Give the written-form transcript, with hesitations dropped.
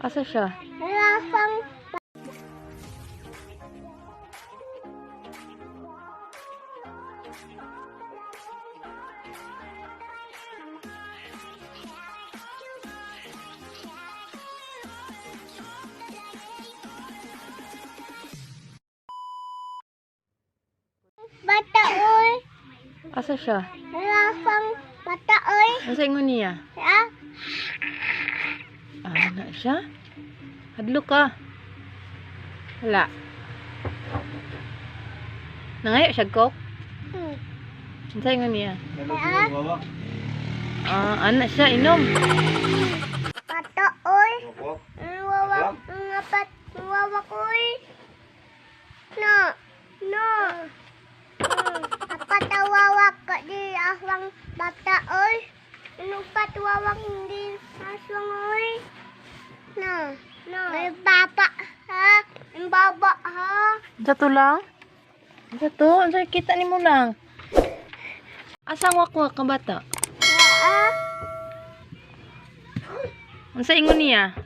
Asa siya? Aswang. Bata oy. Asa siya? Aswang bata oy. Asa ingon niya? Ha? Ah, na siya? Hadlo ka. Wala. Nangayo siya kok? Hmm. Unsa ingon niya? Ha? Ah, ana siya inom. Bata oy. Wawa ngapat wawa koy. No. No. Apat wawa ka di aswang bata oy. Nupat wawak hindi aswang oy. No. No. May baba ha. May baba ha. Unsa to lang? Unsa to? Unsa kita nimo lang? Asang wakwak ka bata? Ha? Unsa ingon niya?